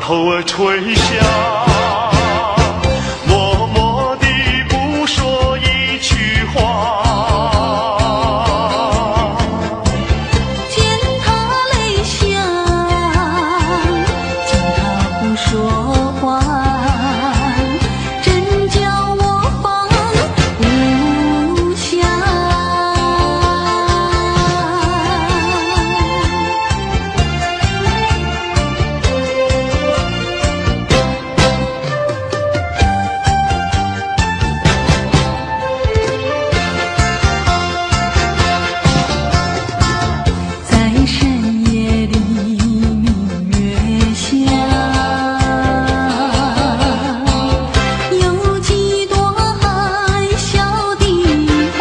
頭兒垂下，默默地不說一句話。見他淚下，見他不說話，真叫我放不下。在深夜的明月下，有幾朵含笑的花。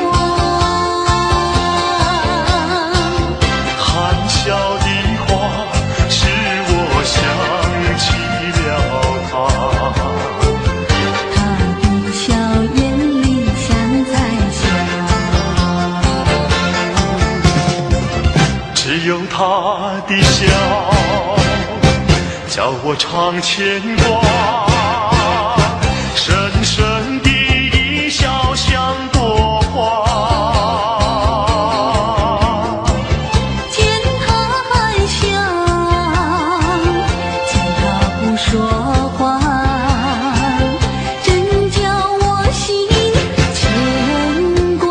含笑的花，使我想起了她。她的笑眼裡像彩霞。只有她的笑，叫我常牽掛。深深的一笑像朵花。見他含笑，見他不說話，真叫我心牽掛。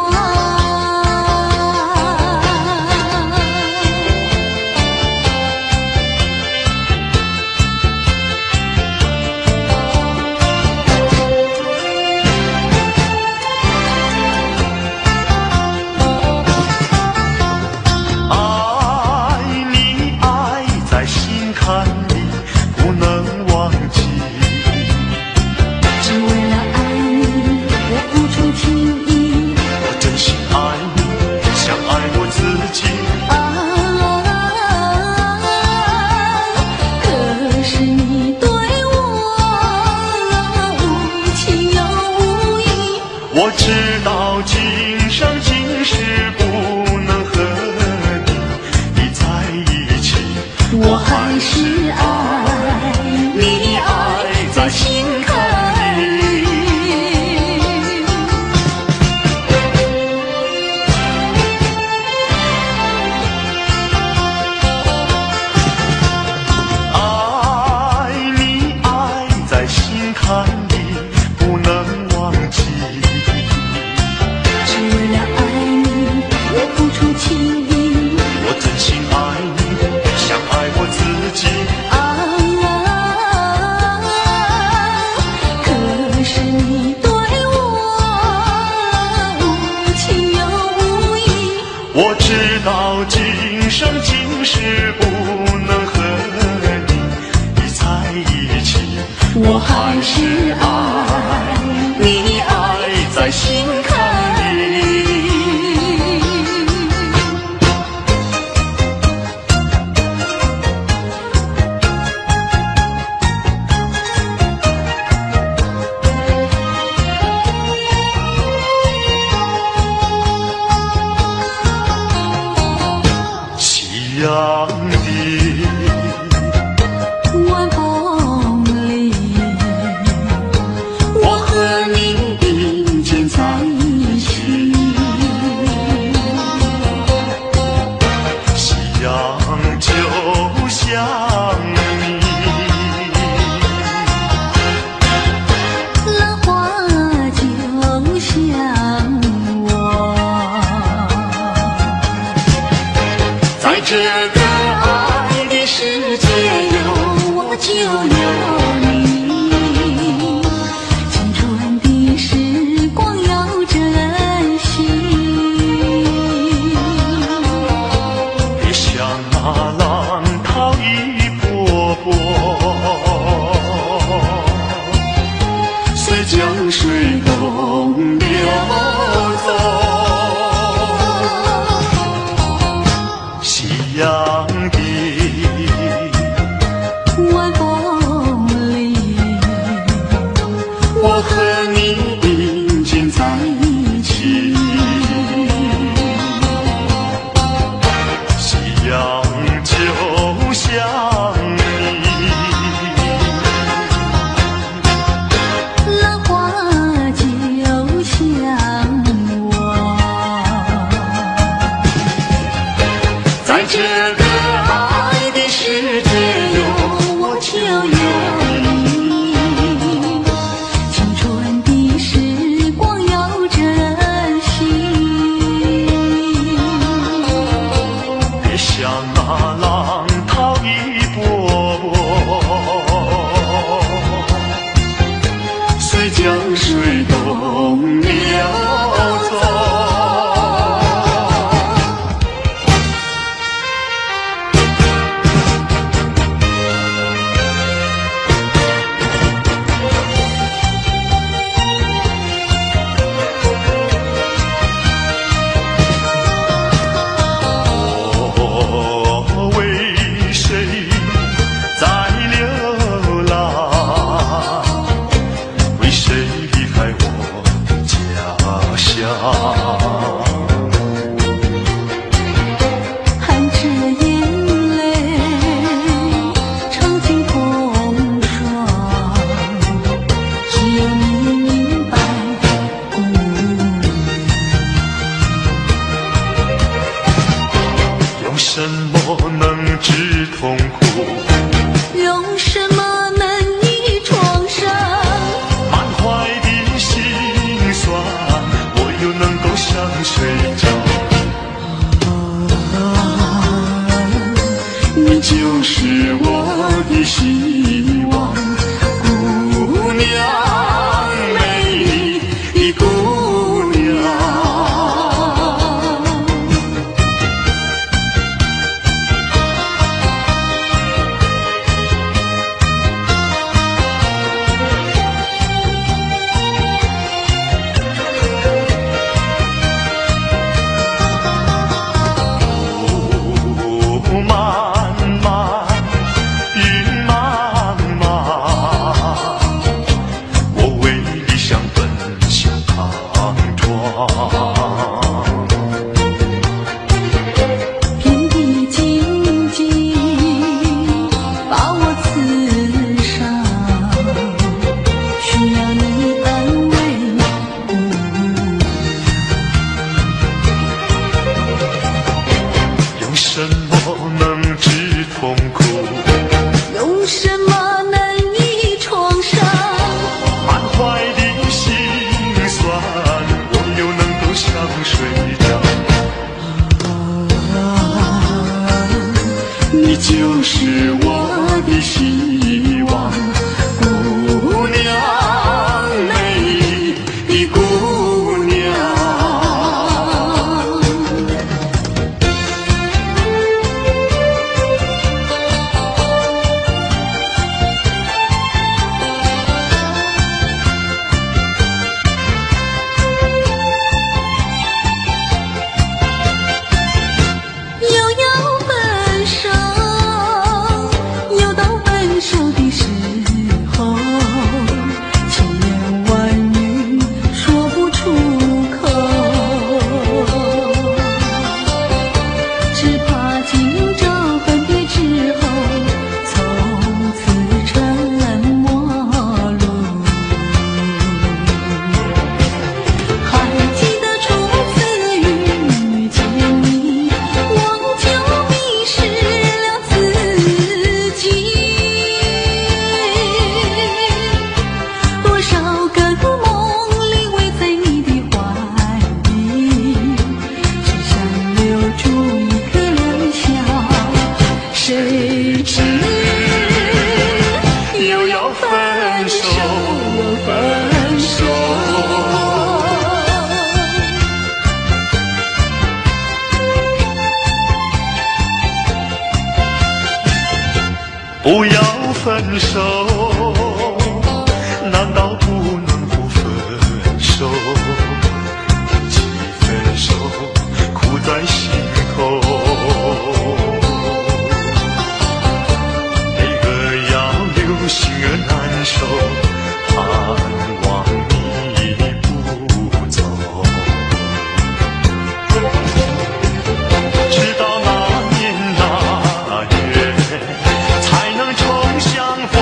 愛你愛在心坎裡，不能忘記。只為了愛你，我付出情意。我真心愛你，像愛我自己。啊，可是你對我無情又無義。我知道今生今世不能和你在一起，我還是愛你，愛在心坎裡。愛你愛在心坎裡，不能忘記。只為了愛你，我付出情意。我真心愛你，像愛我自己。啊，可是你對我無情又無義。我知道今生今世不能和你在一起，我還是愛你，愛在心坎裡。夕陽的晚風裡，我和你並肩在一起。夕陽就像你，浪花就像我，在這個愛的世界，有我就有你。青春的時光要珍惜。別像那浪濤一波波，隨江水東流走。夕陽的晚風裡，我和你並肩在一起。夕陽就像你。随江水东流走。我为谁在流浪？为谁离开我的家乡？含着眼泪，尝尽风霜，只有你明白，姑娘。用什么能治痛苦？用什么能医创伤？满怀的心酸，我又能够向谁讲？啊，你就是我的希望，姑娘，美丽的姑娘。雾漫漫，云茫茫，我为理想奔向康庄。遍地荆棘把我刺伤，需要你安慰，姑娘。用什么能治痛苦？用什么能医创伤？满怀的心酸，我又能够向谁讲？啊，你就是我的希望，姑娘，美丽的姑娘。又要分手，又到分手的时候，千言万语说不出口，只怕今朝分别之后，从此成陌路。还记得初次遇见你，我就迷失了自己。多少个梦里偎在你的怀里，只想留住一颗良宵。谁知又要分手，分手。不要分手，难道不能不分手？提起分手，苦在心头。泪儿要流，心儿难受，盼望你不走。直到那年那月，才能重相逢。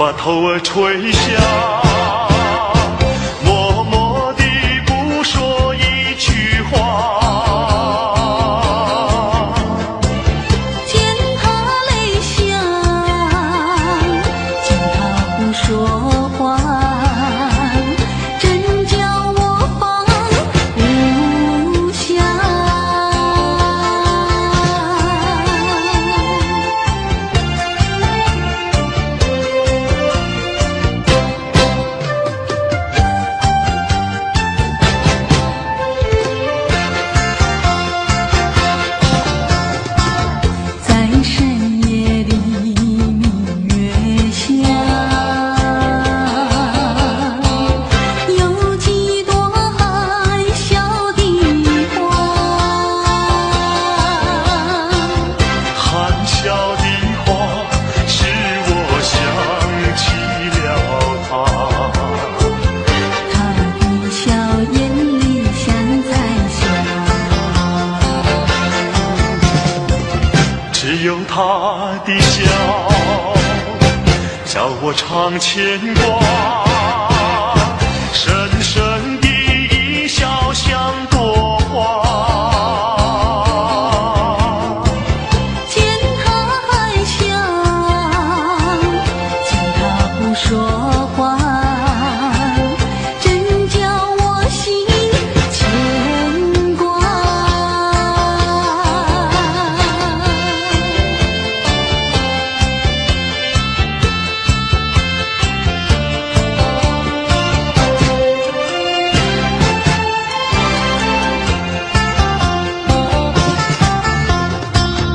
把頭兒垂下，默默地不說一句話。見他淚下，見他不說話，真叫我放不下。在深夜的明月下，有幾朵含笑的花。含笑的花，使我想起了她。她的笑眼裡像彩霞。只有她的笑，叫我常牽掛。深深的一笑像朵花。見他含笑，見他不說話，真叫我心牽掛。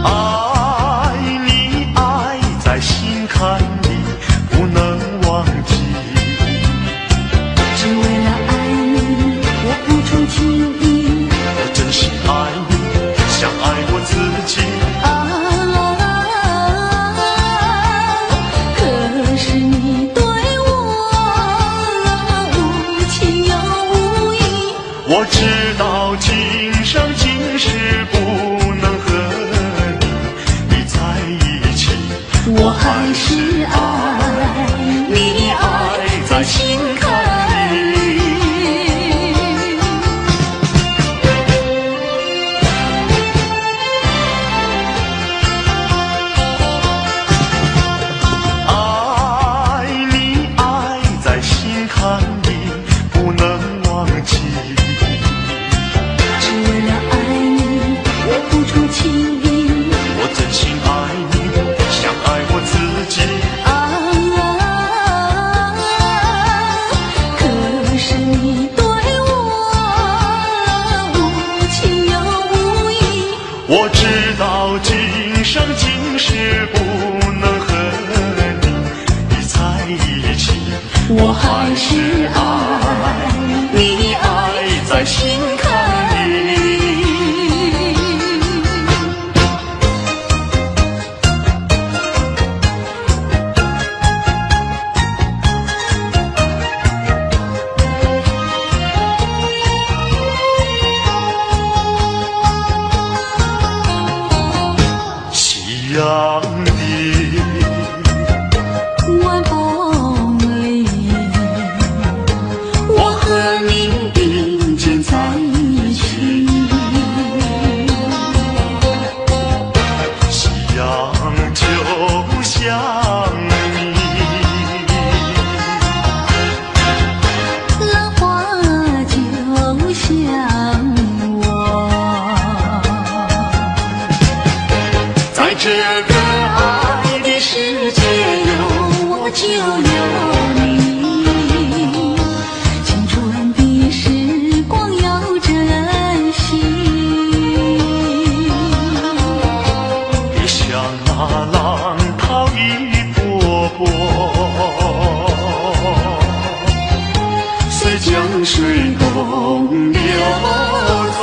愛你愛在心坎裡，不能忘記。只為了愛你，我付出情意。我真心愛你，像愛我自己。啊，可是你對我無情又無義。我知道今生今世不能和你在一起，我還是愛你，愛在心坎裡。愛你愛在心坎裡，不能忘記。只為了愛你，我付出情意。我真心愛你，像愛我自己。啊，可是你對我無情又無義。我知道今生今世不能和你在一起，我還是愛你，愛在心坎裡。夕陽的晚風裡，我和你並肩在一起。夕陽就像你，浪花就像我。在這個愛的世界，有我就有你，青春的時光要珍惜。別像那浪濤一波波，隨江水東流走。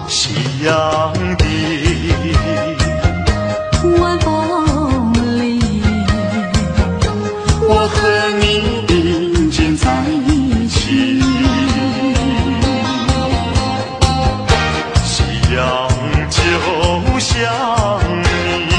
夕陽的晚風裡，我和你並肩在一起。夕陽就像你，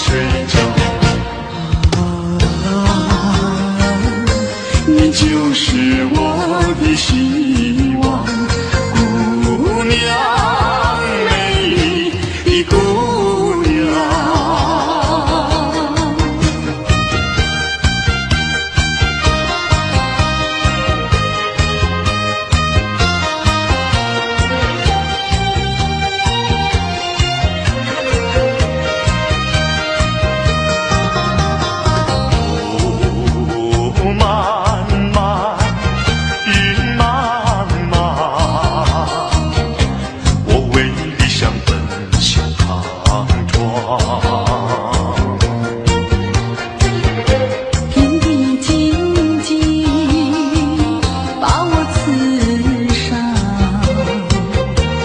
谁讲？啊，你就是我的希望，姑娘，美丽的姑娘。雾漫漫，云茫茫，我为理想奔向莽撞。天地荆棘把我刺伤，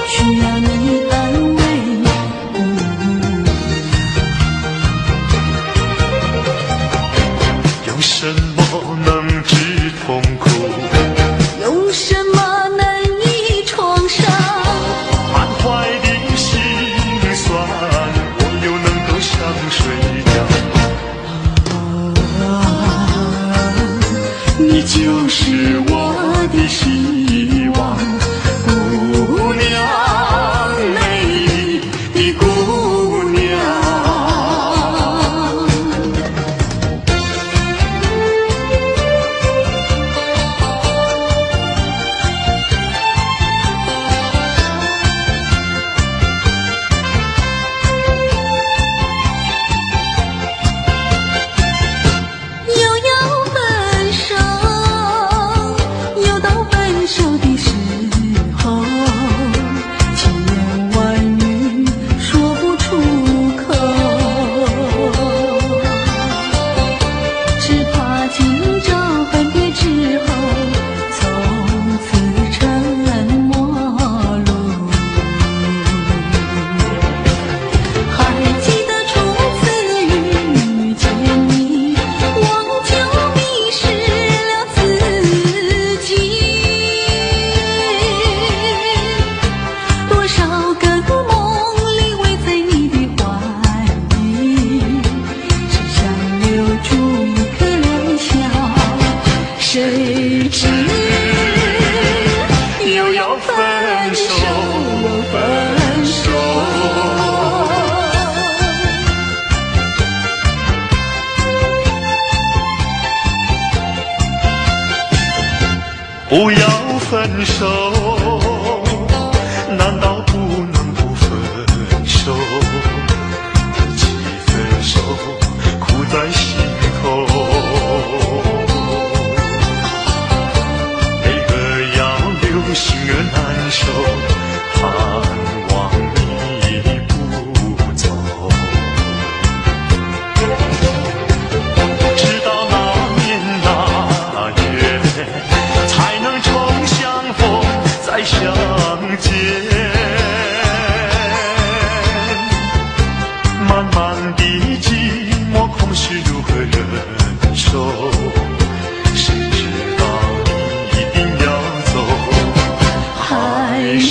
需要你安慰，姑娘。用什么能治痛苦？用什么能医创伤？满怀的心酸，我又能够向谁讲？啊，你就是我的希望，姑娘，美丽的姑娘。又要分手，又到分手的时候，千言万语说不出口，只怕今朝分别之后，从此成陌路。还记得初次遇见你，我就迷失了自己。多少个梦里偎在你的怀里，只想留住一颗微笑。谁知又要分手，分手。不要分手，难道不能不分手？提起分手，苦在心头。每个要留，心儿难受，盼望你不走。直到那年那月，才能重相逢，再相见。漫漫的寂寞，空虚如何忍受？谁知道你一定要走，还是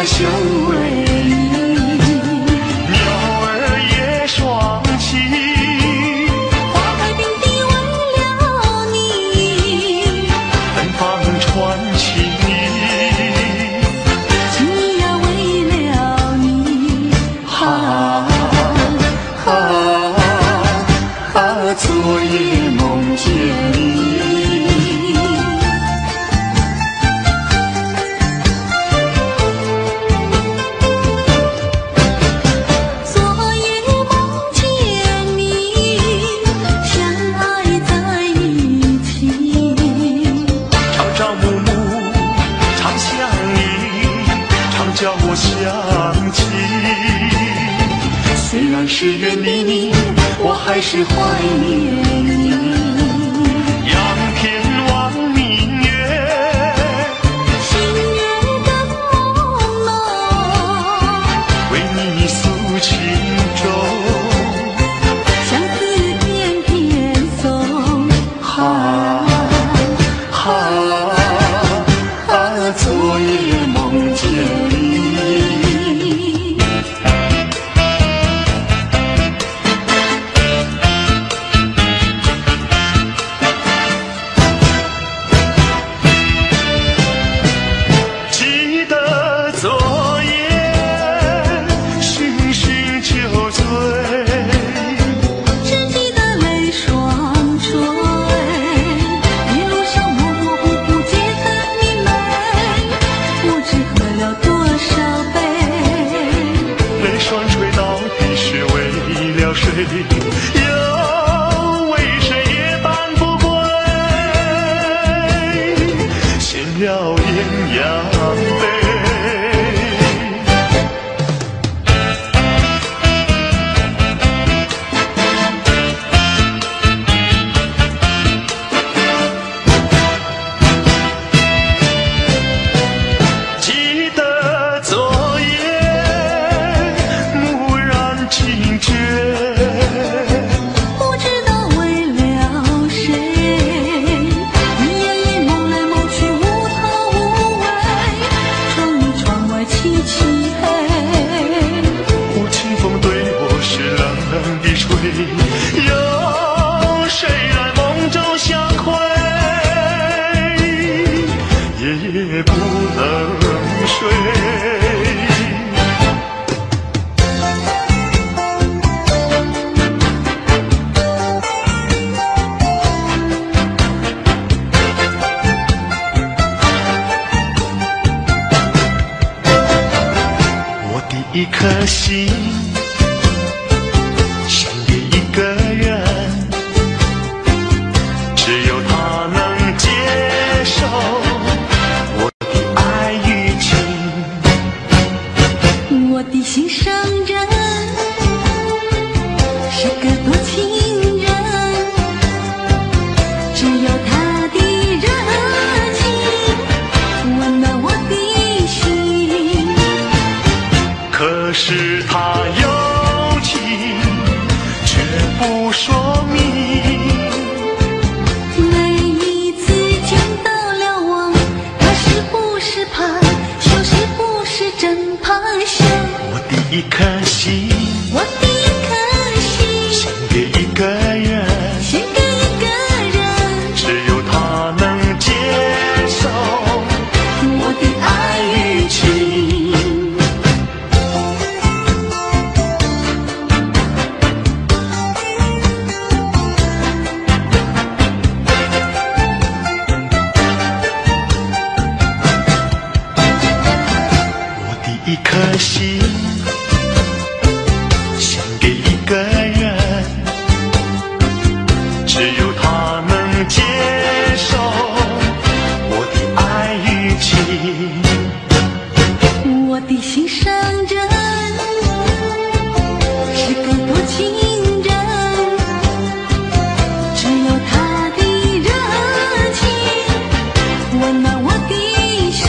相偎依。鸟儿也双栖，花开并蒂为了你，芬芳传情意。情意呀为了你，哈哈啊！昨夜梦见你。昨夜梦见你，相爱在一起。朝朝暮暮常想你，常叫我想起。虽然是远离你，我还是怀念你。仰天望明月，星月更朦胧，为你诉情衷。相思翩翩送。哈哈啊！昨夜梦见你。记得昨夜醺醺酒醉，只记得泪双垂，一路上模模糊糊皆很明媚，不知喝了多少杯。泪双垂到底是为了谁？又为谁夜半不归？闲了鸳鸯杯。记得昨夜蓦然惊觉，不知道为了谁，一夜夜梦来梦去无头无尾，窗里窗外漆漆黑。无情风对我是冷冷的吹，有谁来梦中相会？夜夜不能睡。我的一颗心献给一个人，只有他能接受我的爱与情。我的心上人是个多情人，只有他的热情温暖我的心。可是他有情却不说明。每一次见到了我，他是不是怕羞，是不是真怕羞？我的一颗心我的一颗心献给一个人，献给一个人，只有他能接受我的爱与情。我的一颗心献给一个人，只有他能接受我的爱与情。我的心上人是个多情人，只有他的热情温暖我的心。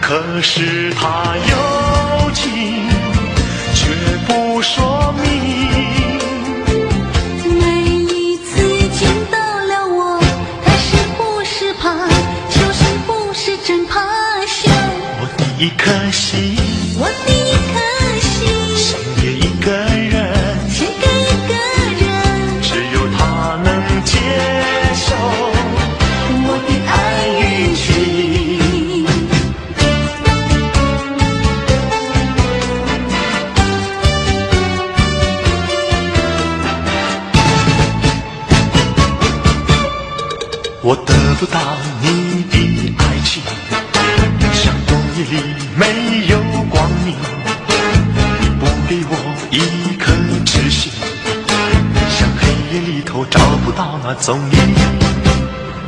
可是他有情却不说明。每一次见到了我，他是不是怕羞，是不是真怕羞？我一顆心，我的一顆心，獻給一個人，獻給一個人，只有他能接受我的愛與情。我得不到你的愛情，像冬夜裡沒有光明。你不給我一顆痴心，像黑夜裡頭找不到那蹤影。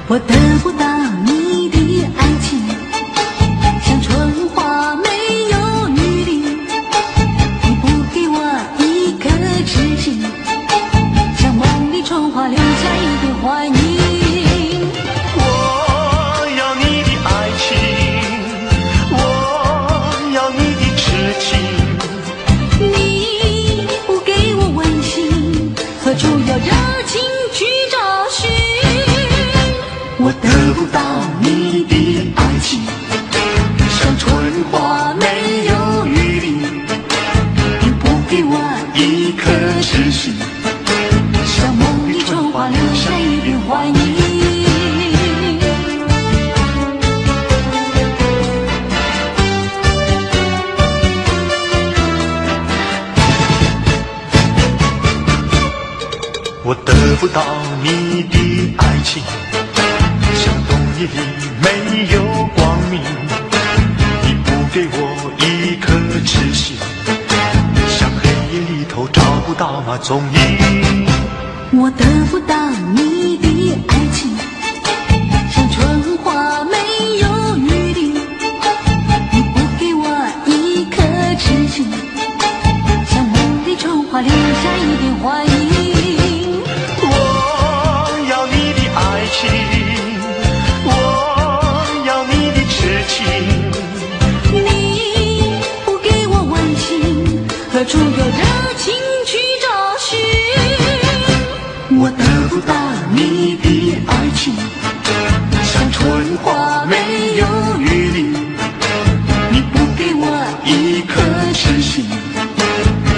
我得不到你的愛情，像春花沒有雨淋。你不給我一顆痴心，像夢裡春花留下一點幻影。我要你的愛情，我要你的痴情。你不給我溫馨，何處有熱情去找尋？我得不到你的愛情，像春花沒有雨淋。你不給我一顆痴心，像夢裡春花留下一點幻影。我得不到你的愛情，像冬夜裡沒有光明。你不給我一顆痴心，像黑夜裡頭找不到那蹤影。我得不到你的愛情，像春花沒有雨淋。你不給我一顆痴心，像夢裡春花留下一點幻影。我要你的愛情，我要你的痴情。你不給我溫馨，何處有熱情去找尋？我得不到你的愛情，像春花沒有雨淋。你不給我一顆痴心，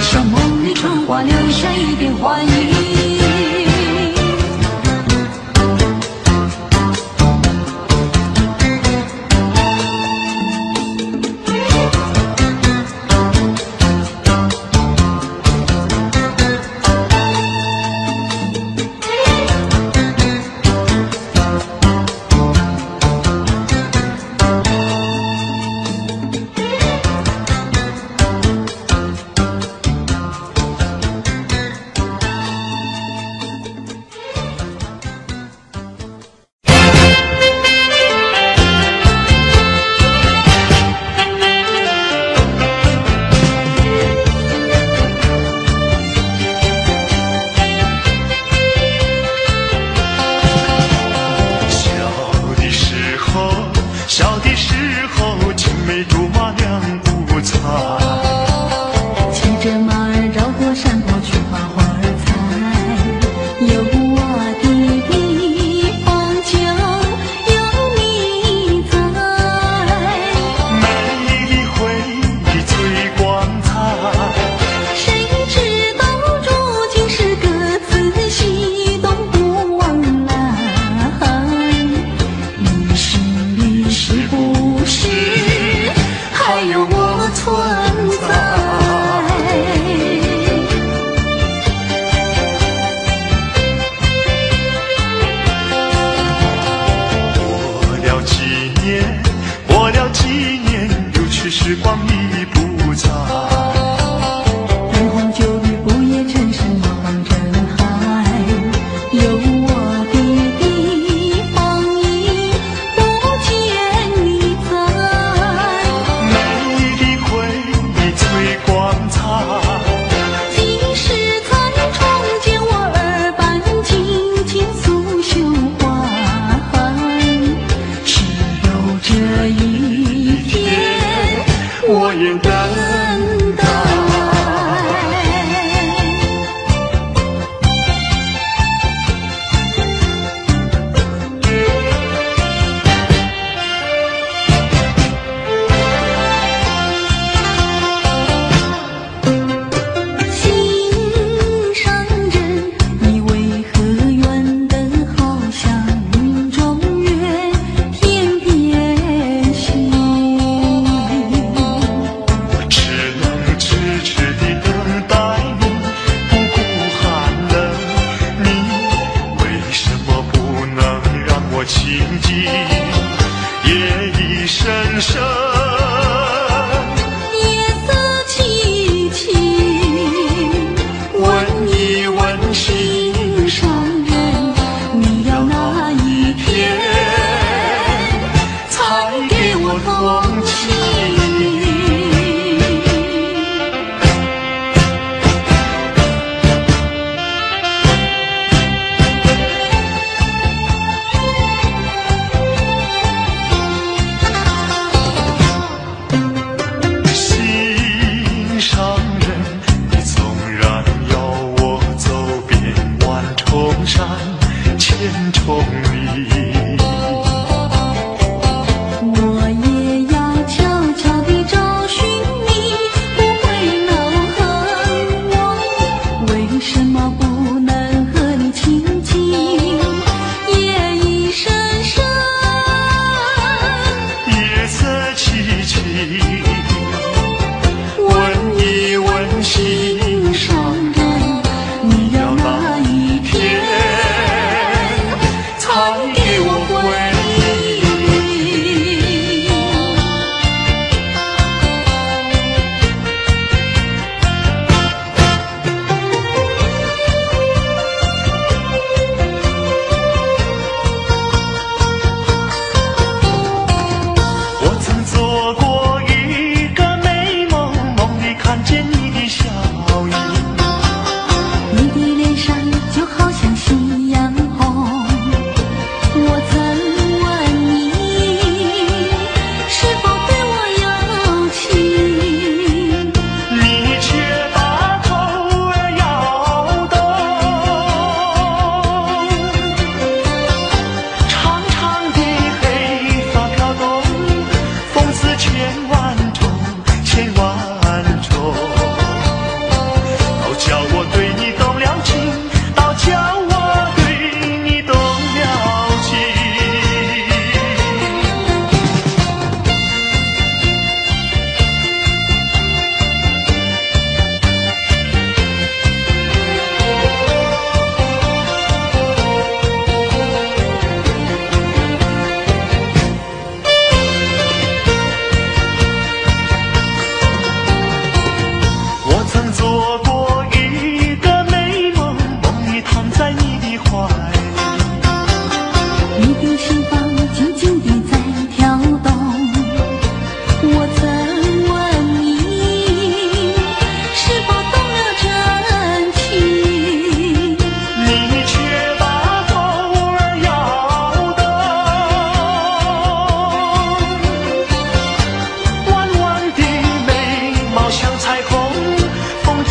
像夢裡春花留下一點幻影。小的時候，青梅竹馬兩不差。騎着馬兒繞過山坡去把花兒採，有我的地方就有你在。美麗回憶最光彩。誰知道如今是各自西東不往來，你心裡是不是還有我存在？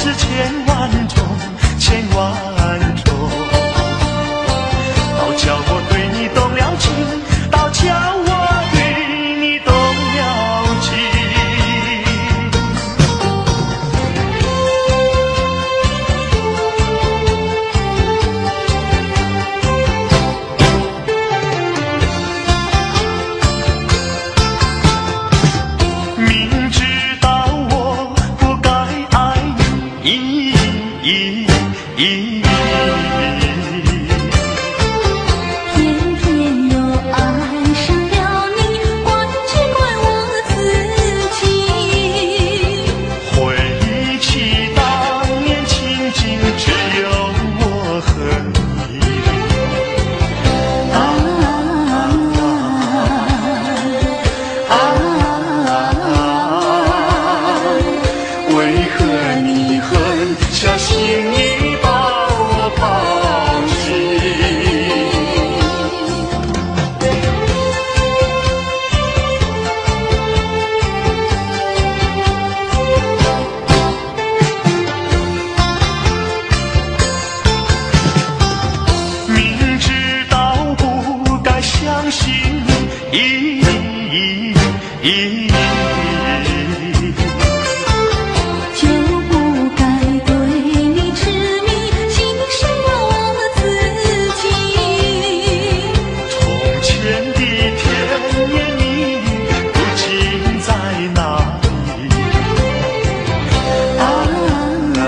是千萬種，千萬種，倒叫我對你動了情，倒叫我對你動了情。明知道我不該愛你，偏偏又愛上了你，怪只怪我自己。回憶起當年情景，只有我和你。啊啊啊！為何你狠下心意把我拋棄？明知道不該相信你，就不該對你痴迷，犧牲了我自己。從前的甜言蜜語，如今在哪裡？啊啊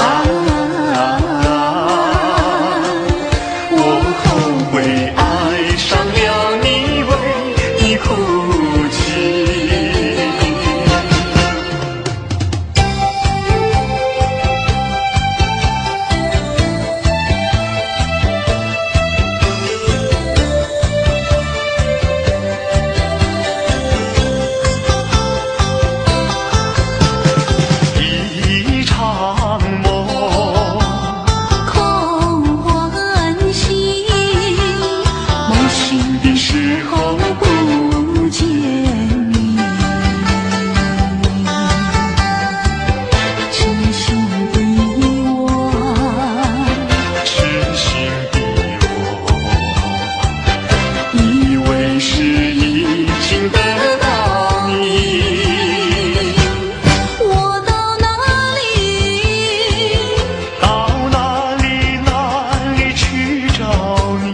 啊！我後悔愛上了你，為你哭泣。一場夢，空歡喜，夢醒的時候不見你，痴心的我，痴心的我，以為是已經得到你。我到哪裡？到哪裡哪裡去找你？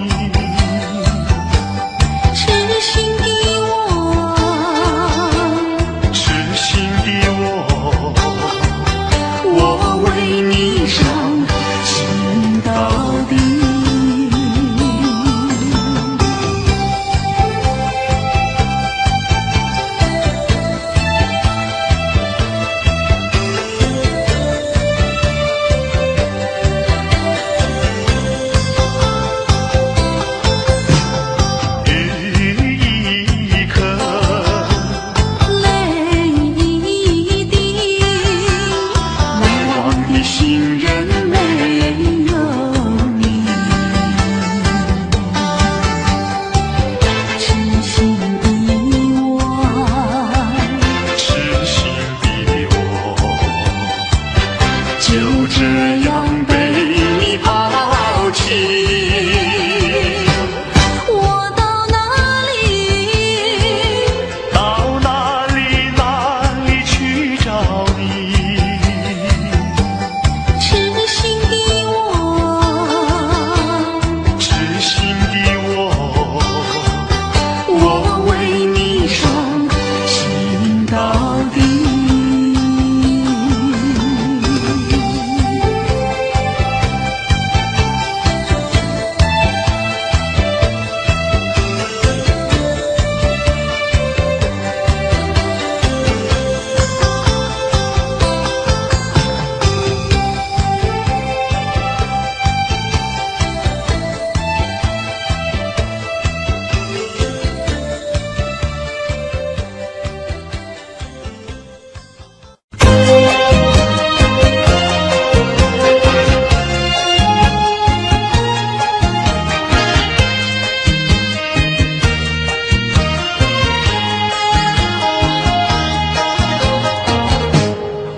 痴心的我，痴心的我，我為你傷心到底。雨一顆，淚一滴，來往的行人。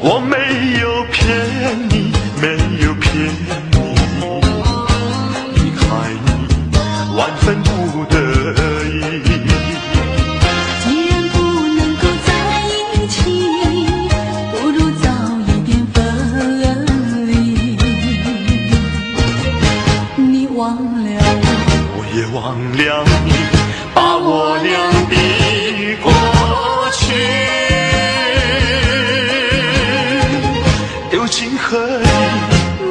我沒有騙你，沒有騙你，離開你萬分不得已。既然不能夠在一起，不如早一點分離。你忘了我，我也忘了你，把我倆的過去丟進河裡，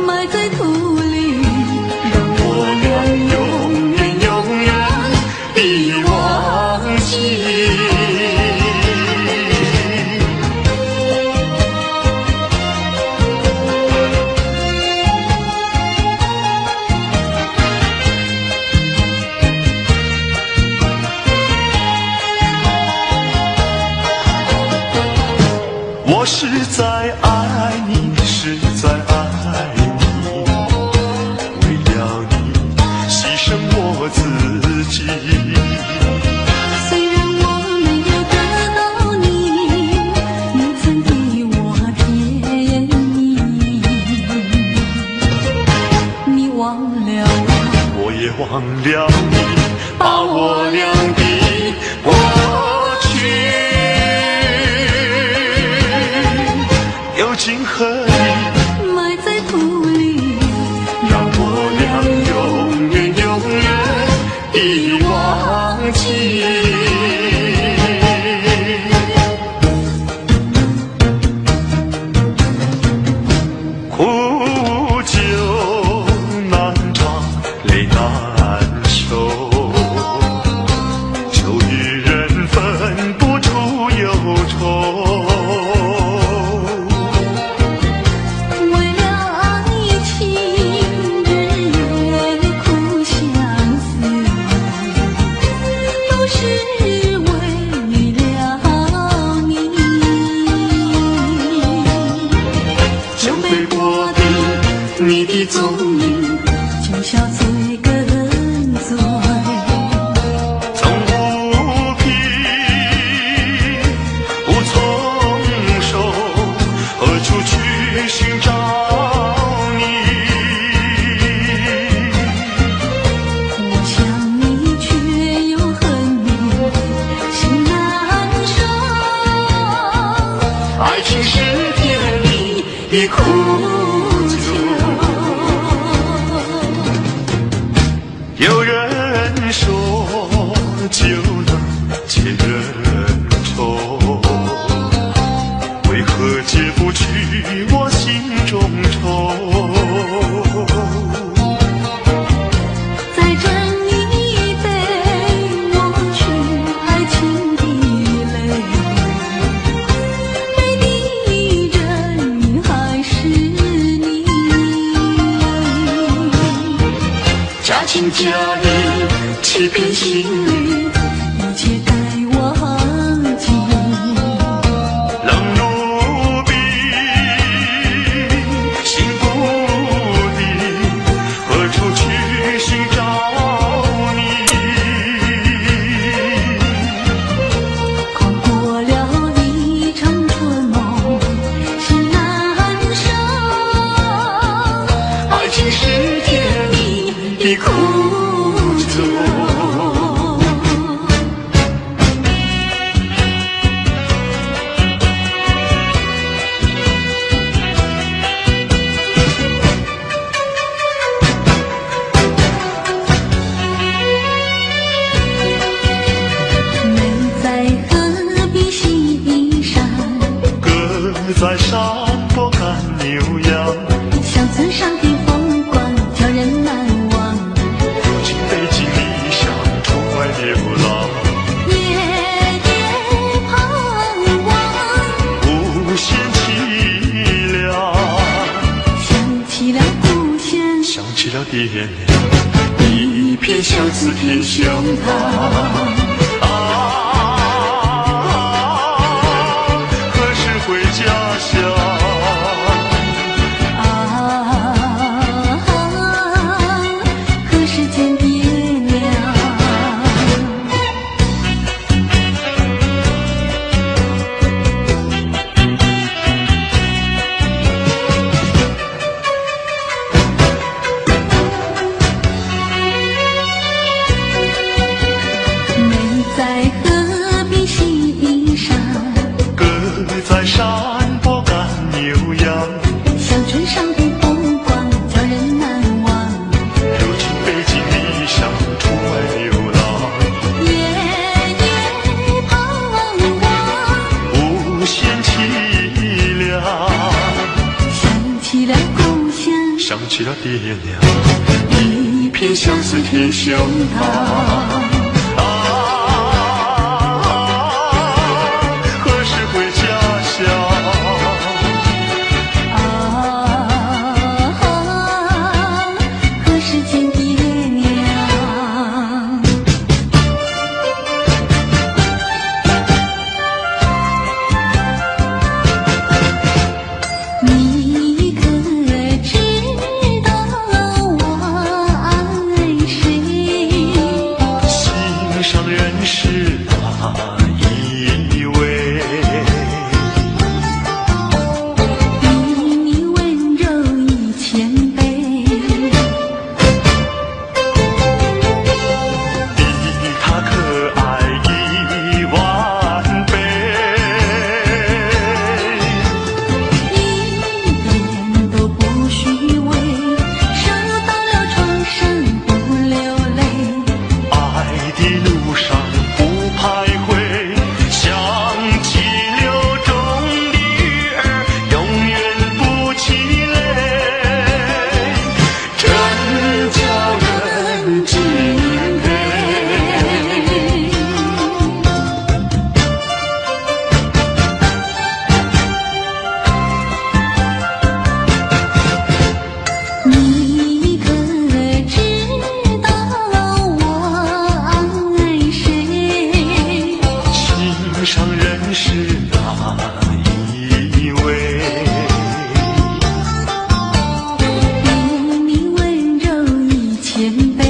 埋在土裡，讓我倆永遠永遠地忘記。我實在愛你，實在愛你，為了你犧牲我自己。雖然我沒有得到你，你曾給我甜蜜。你忘了我，我也忘了你，把我倆的過去丟進河裡，埋在土裡，讓我倆永遠永遠地忘記。苦酒難嘗，淚難收，酒與人分不出憂愁。為了愛情，日夜苦相思，都是為了你。酒杯過的你的蹤影，就笑醉更醉。從無憑無從手，何處去尋找你？我想你卻又恨你，心難受。愛情是甜蜜的苦酒。有人說酒能解人愁，為何解不去我心中愁？再斟一杯，抹去愛情的淚，美的人還是你。假情假意欺騙心理，一切該忘記。冷如冰，心不定，何處去尋找你？跨過了一場春夢，心難受。愛情是甜蜜的苦酒。美在河邊西山，歌在山坡趕牛羊，鄉村上的風光叫人難忘。如今背井離鄉出外流浪，夜夜盼望，無限淒涼。想起了故鄉，想起了爹娘，一片相思填胸膛。啊，何時回家鄉？啊，何時見爹娘？起了爹娘，一片相思填胸膛。啊，何时回家乡？啊，何时见爹娘？你可知道我爱谁？心上人是哪一位？比你温柔1000倍。比他可爱1万倍。一点都不虚伪，受到了创伤不流泪。爱的路上不徘徊，像激流中的鱼儿，永远不气馁。真叫人敬佩。你可知道我爱谁？心上人是哪一位？比你温柔1000倍。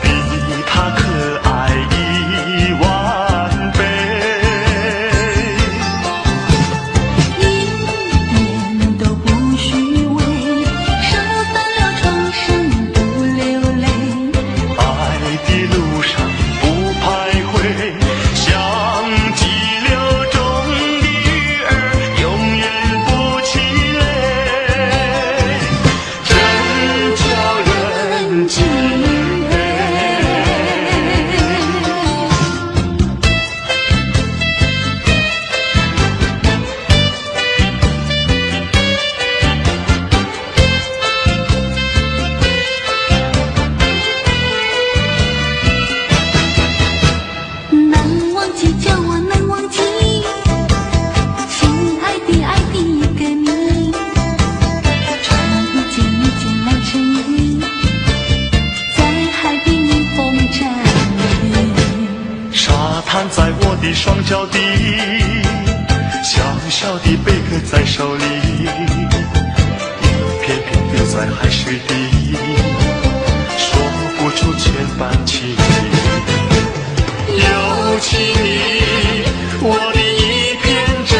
比他可爱1万倍。一点都不虚伪，受到了创伤不流泪。爱的路上不徘徊，像激流中的鱼儿，永远不气馁。真叫人敬佩。难忘记，叫我难忘记，亲爱的爱的一个你，穿一件一件蓝衬衣，在海边迎风站立。沙滩在我的双脚底，小小的贝壳在手里，一片片丢在海水底，说不出千般情意。有情意，我的一片真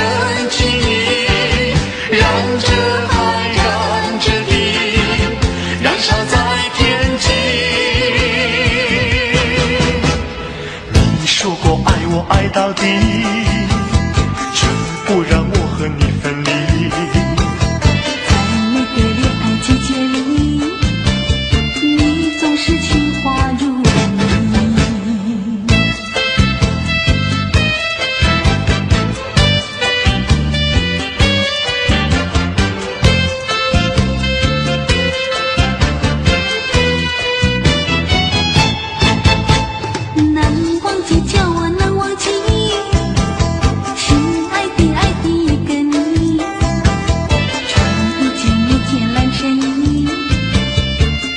情意，染着海，染着地，燃烧在天际。你说过爱我爱到底，绝不让我和你分离。在每个恋爱季节里，你总是情话如蜜。难忘记，叫我难忘记，亲爱的爱的一个你，穿一件一件蓝衬衣，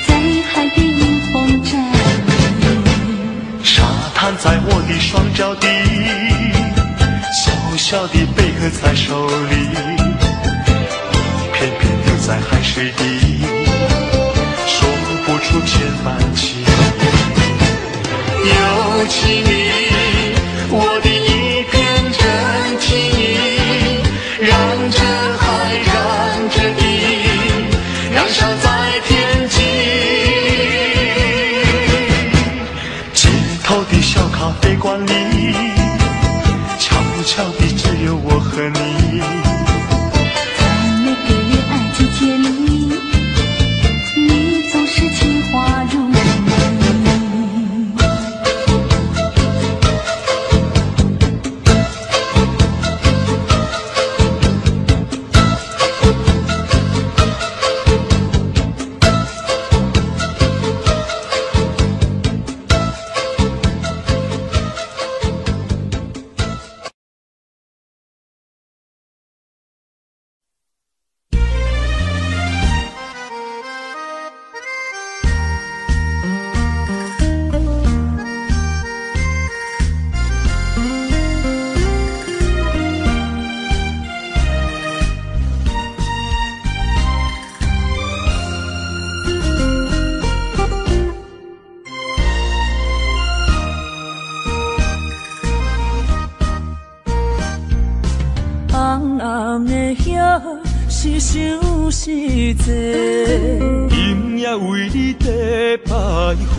在海边迎风站立。沙滩在我的双脚底，小小的贝壳在手里，一片片丢在海水底，说不出千般情意。有情意，我的一片真情意，染着海，染着地，燃烧在天际。街头的小咖啡馆里，悄悄地只有我和你。在每个恋爱季节里，你总是情话如蜜。红的叶是伤实际，今夜为你在徘徊，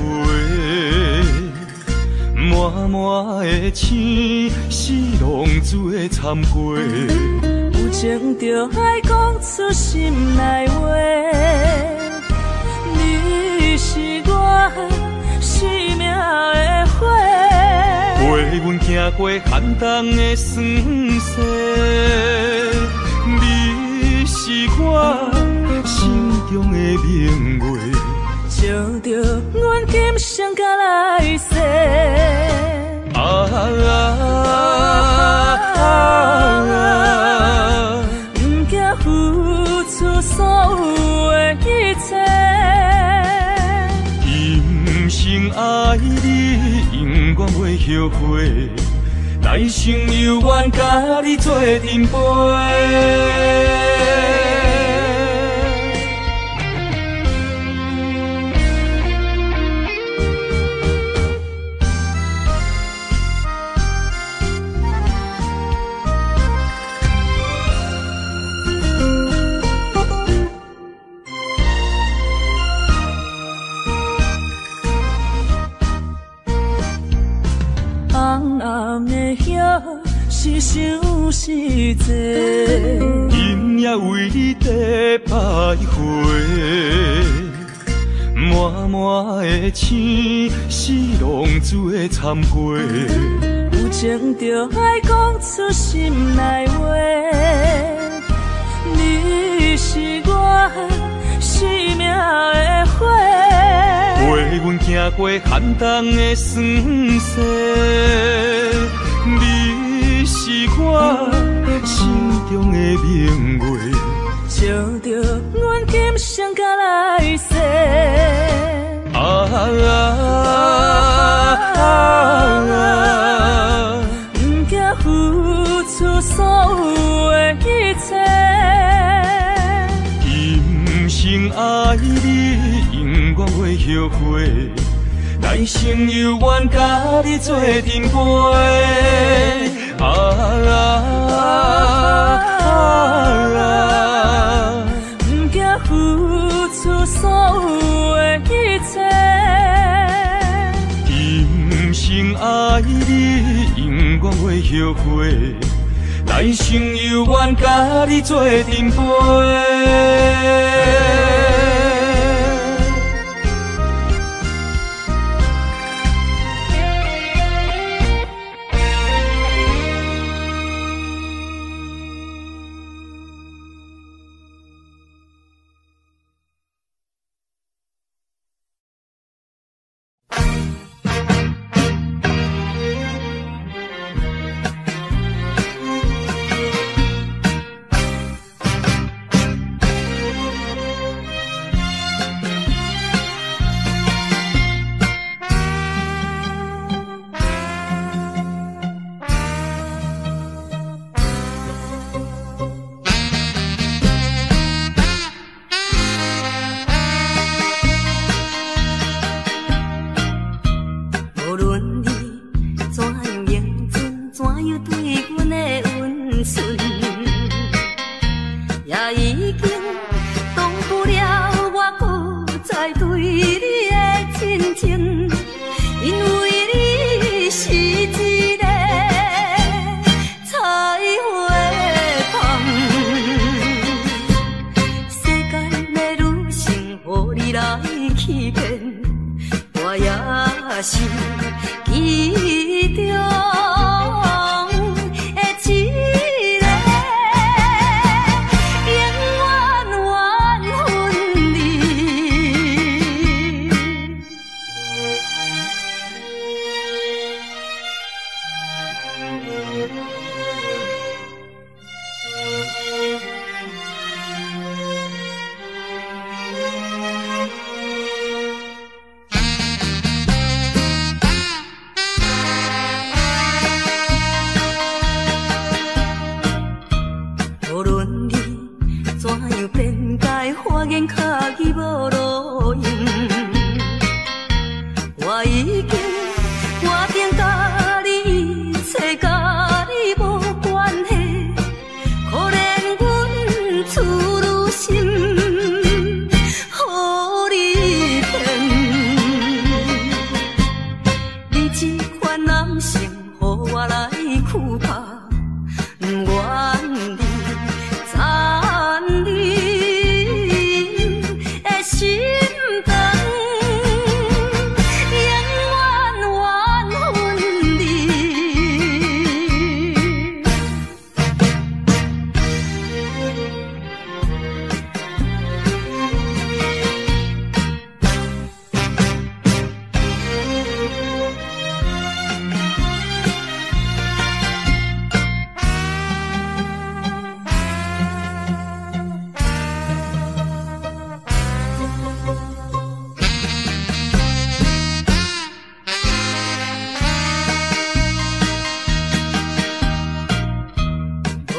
满满的星是浪子的参过。有情就爱讲出心内话，你是我生命的火，陪阮行过寒冬的霜雪，你是我心中的明月，照著阮今生甲来世。啊啊啊！不惊付出所有的一切，今生爱你，永远袂后悔，来生犹原佮你做阵陪。红红的叶是伤实际，今夜为你在徘徊，满满的星是浪子的参过。有情就爱讲出心内话，你是我生命的火，陪阮行过寒冬的霜雪，你是我心中的明月，照著阮今生甲来世。啊啊啊！不惊付出所有的一切，今生爱你，永远袂后悔，来生犹原佮你做阵陪。啊啊啊！不惊付出所有的一切，今生爱你，永远袂后悔，来生犹原佮你做阵陪。我已经决定佮你一切，佮你无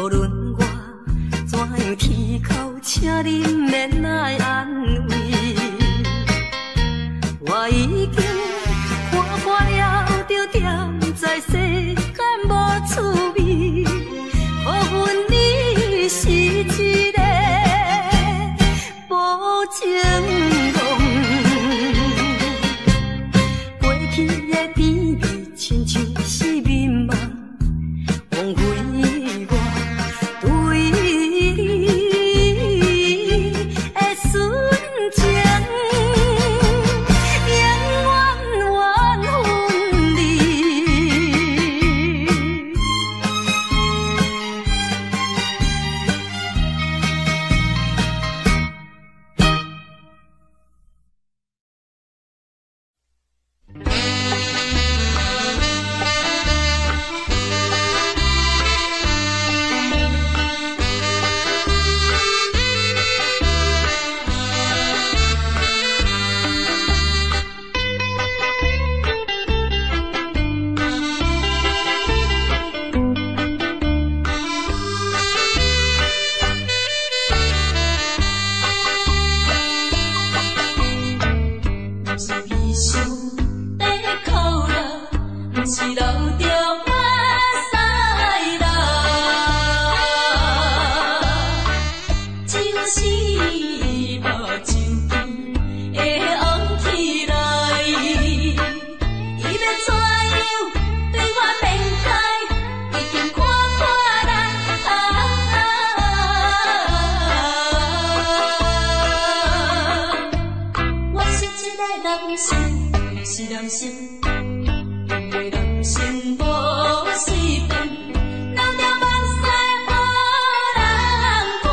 無論我怎樣啼哭，請恁免來安慰。我已經看破了，就踮在世間無趣味，予阮你是一個無情戇。過去的甜蜜，親像是眠夢，枉費我對你的純情，永遠緣分離。毋是悲傷在哭泣，毋是流著目屎啦，只有是目睭边會紅起來。伊欲怎樣對我變改，已經看破啦。我是一個男生，是男生，一個男生無隨便，流著目屎予人看。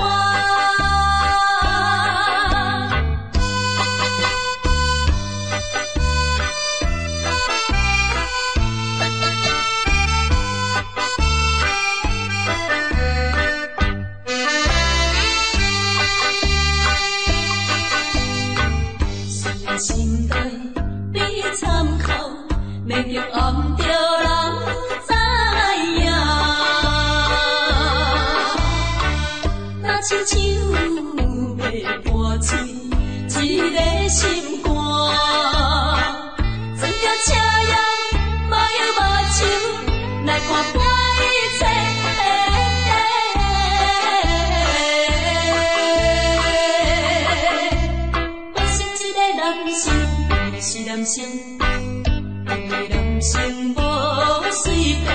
雖然心內比參考，免叫暗著人知影。若親像欲破碎一个心肝，装著赤焰，嘛用目睭來看破一切。我是一個男生，是男生，一個男生無隨便，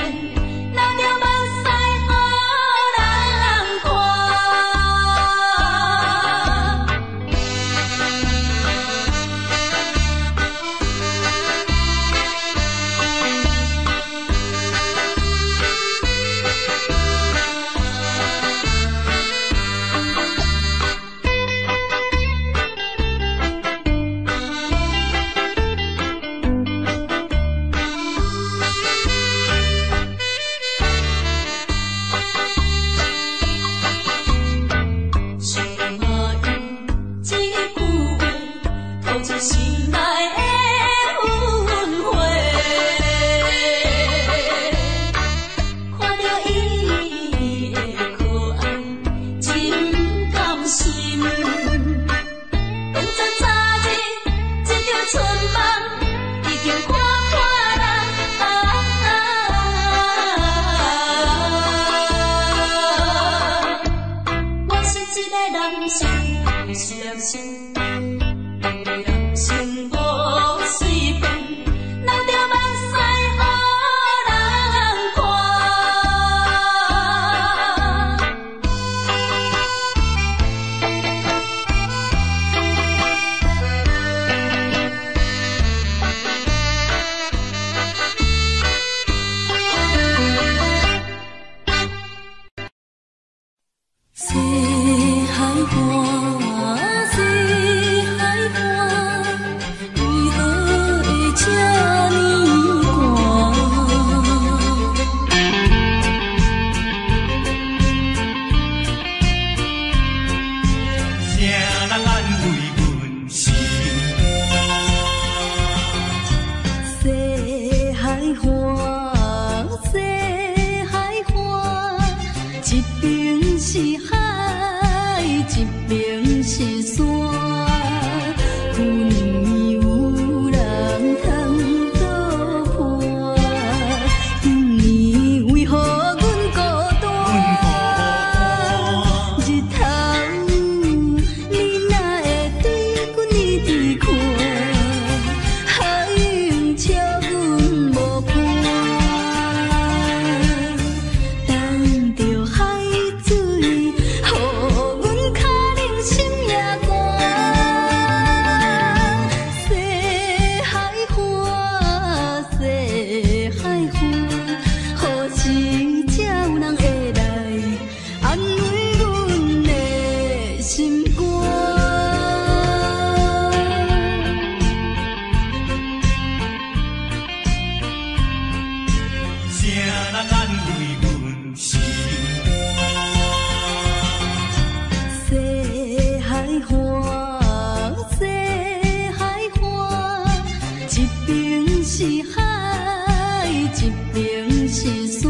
流著目屎予人看。想嘛伊這句話，吐出心內的怨話。看著伊的可愛，真甘心。當作昨日這場春夢，已經看破啦。我是一個男生，是男生，一個男生無隨便，流著目屎予人看。西海岸，西一邊是海，一邊是山。舊年有人通作伴，今年為何阮孤單？日頭，你哪會對阮一直看，海用笑阮無伴？等著海水，予阮跤冷心也寒。西海岸，西海岸，何時才有人會來安慰阮的心肝？啥人安慰阮心肝？西海岸，西海岸，一邊是海，一邊是山。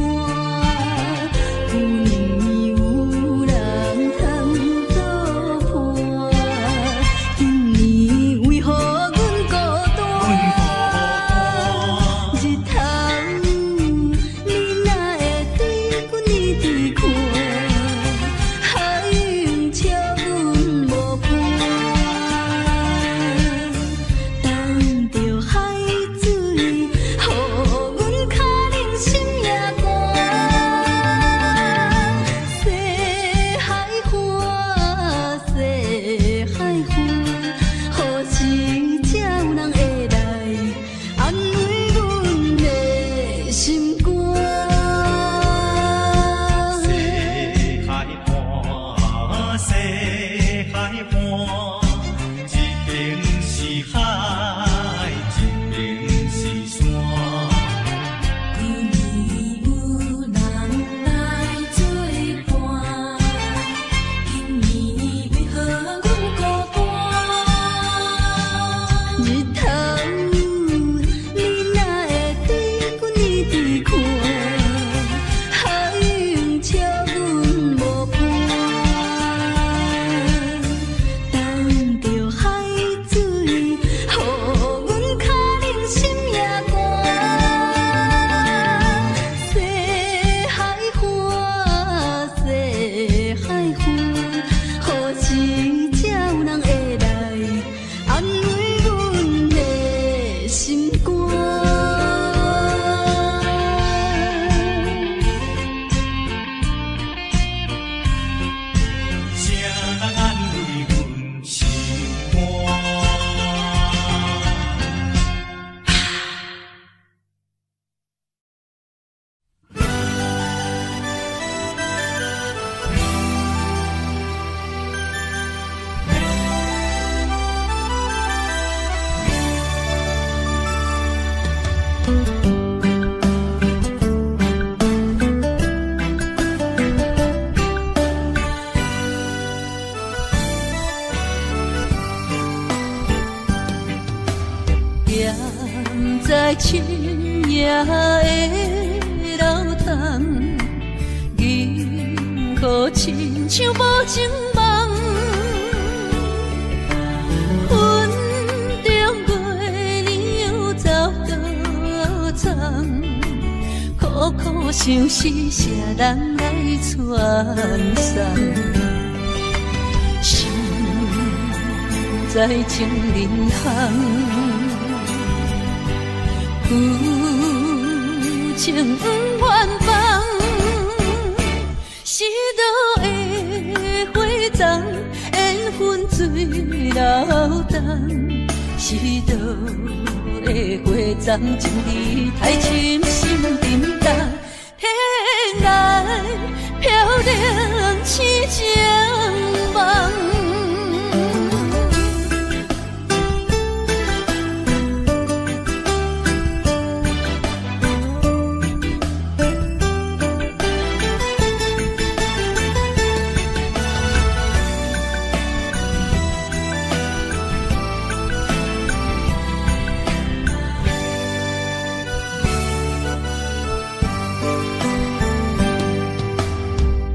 舊年有人通作伴，今年為何阮孤單？日頭，你哪會對阮一直看？海用笑阮無伴。等著海水，予阮跤冷心也寒。西海岸，西海岸，何時才有人會來安慰阮的心肝？西海岸，西海岸，一邊是海，一邊是山。舊年有人來作伴，今年為何阮孤單？日頭，你哪會對阮一直看？海用笑阮無伴。等著海水，予阮跤冷心也寒。西海岸，西海岸，何時才有人會來安慰阮的心肝？啥人安慰阮心肝？踮在深夜的流动，银河亲像无情梦，云中月娘又走倒藏，苦苦相思谁人来传送？心在情人巷。旧情不愿放，失落的花丛，缘分水流动。失落的花丛，情意太深心沉重，天来飘零痴情梦。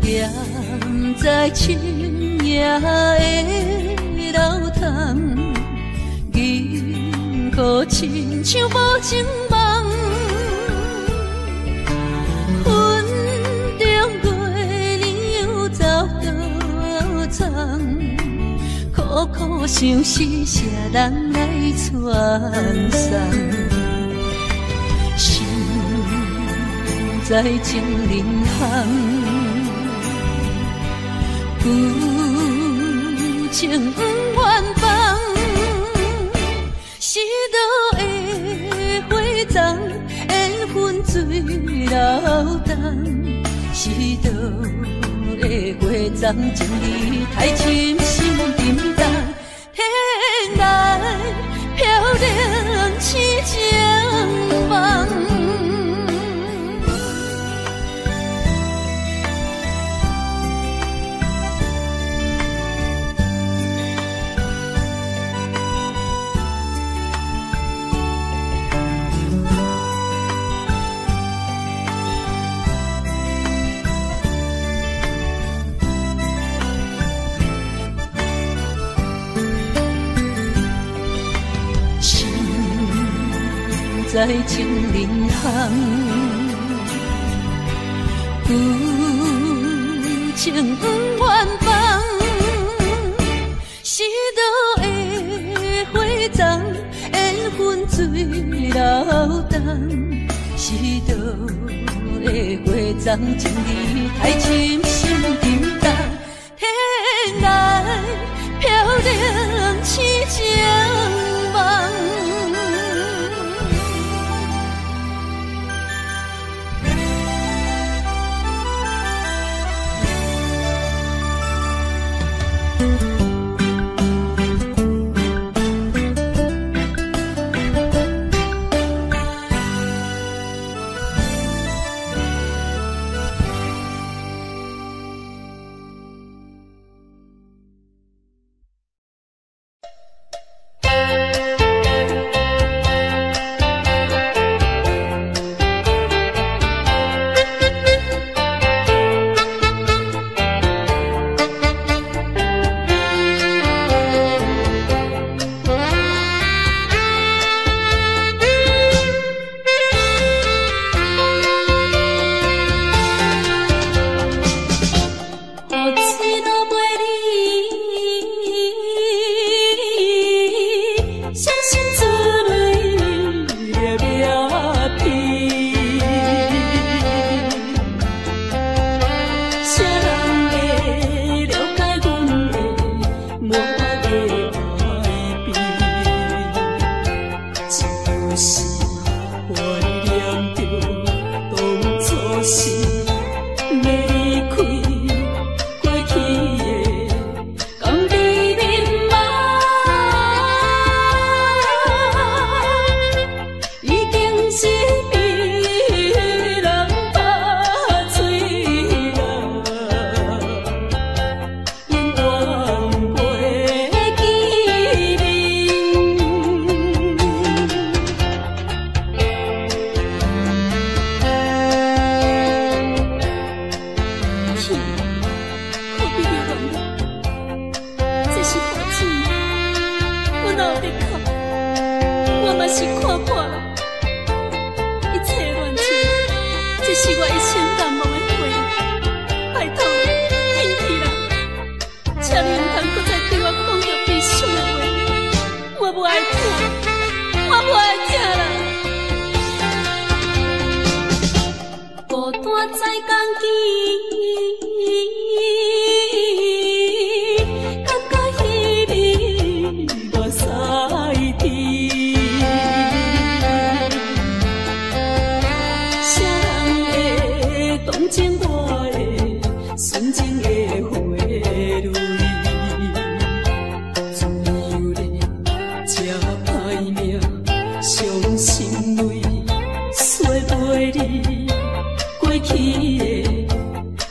踮在深夜的流淌，银河亲像无情梦，云中月亮又走倒藏，苦苦相思谁人来传送？心在情人巷，旧情不愿放，失落的花丛，缘分水流动，失落的花丛，情意太深心沉重，天来飘零痴情梦。在情人巷，旧情不愿放，失落的花丛，缘分水流动，失落的花丛，情意太深心沉重，天来飘零痴情梦。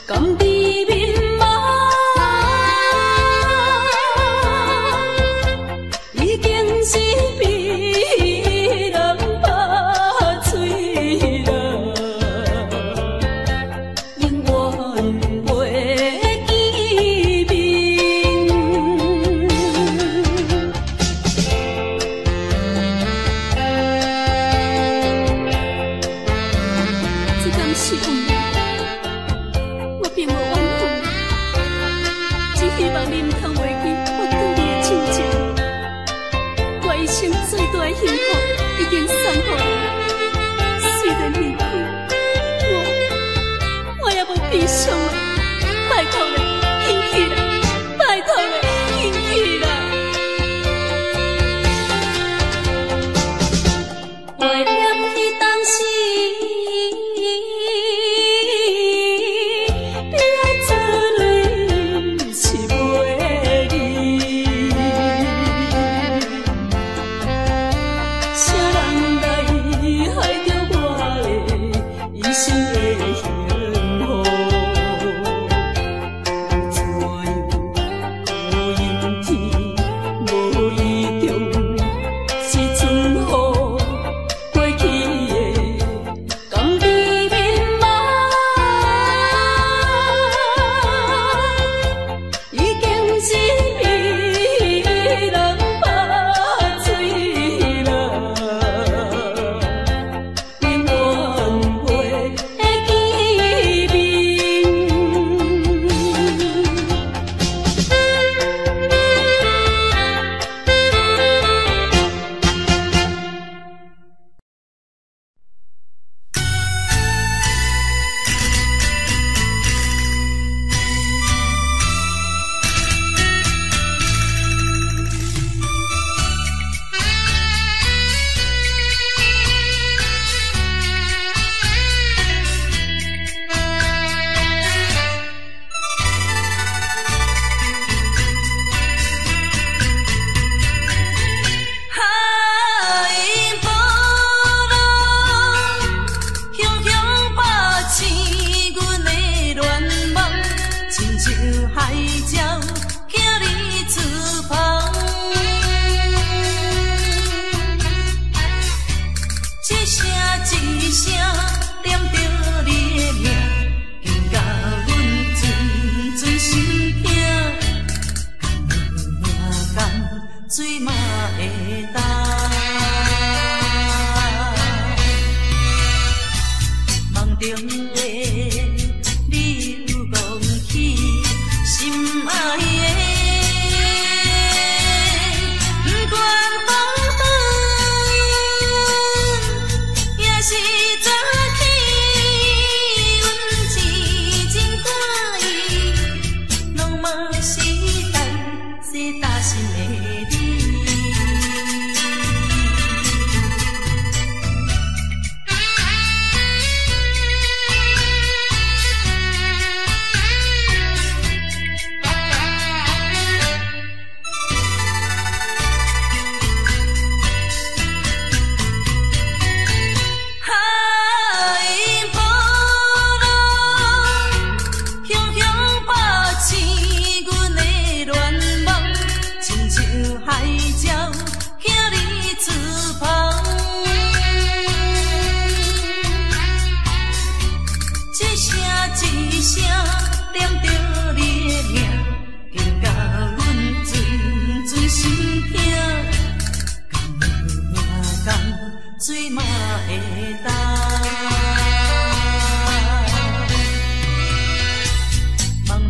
永遠袂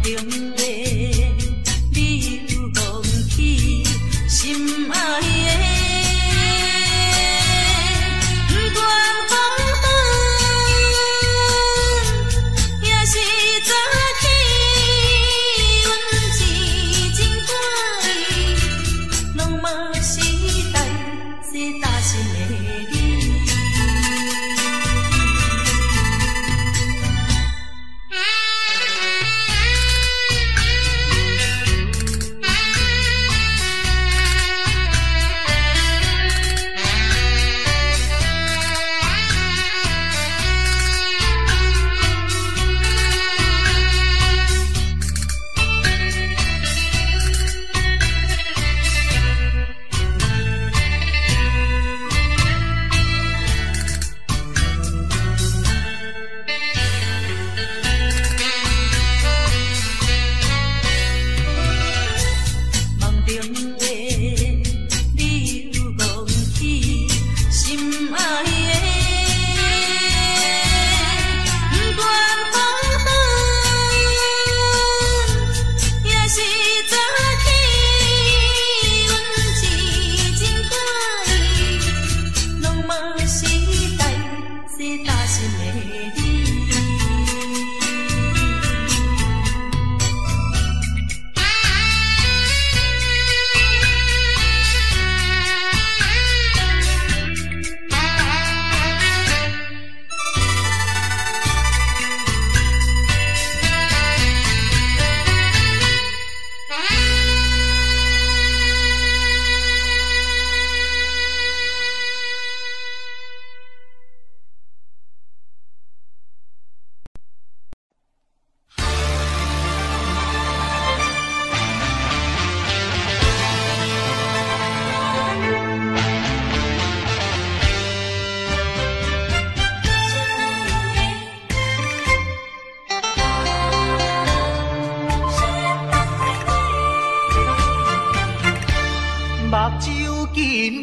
夢中的你又忘去心愛的，不管風雨，也是早起，阮真情款意，攏嘛是代世搭心的你。夢中的你又忘去心愛的，不管風雨，也是早起，阮真情款意，攏嘛是代世搭心的你。目睭緊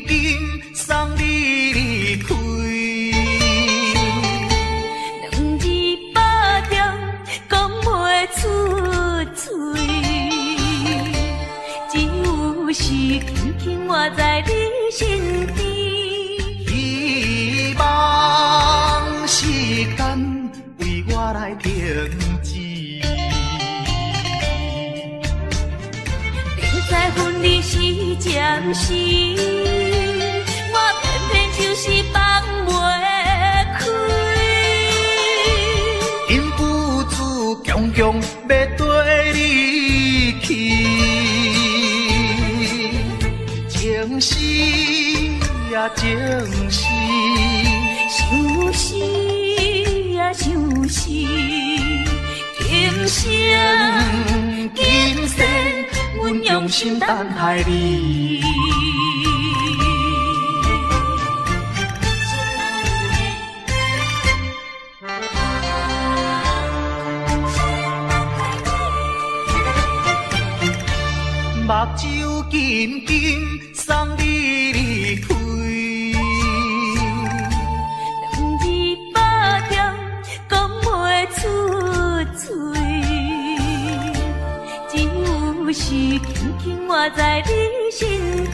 緊送你離開，兩字百點講袂出嘴，只有是輕輕倚在你身邊。希望時間為我來停止。明知分離是暫時，我偏偏就是放袂開。忍不住強強欲綴你去，情絲啊情絲，相思啊相思，今生今生阮用心等待你。目睭緊緊送你離開，兩字百點講袂出嘴，只有是輕輕倚在你身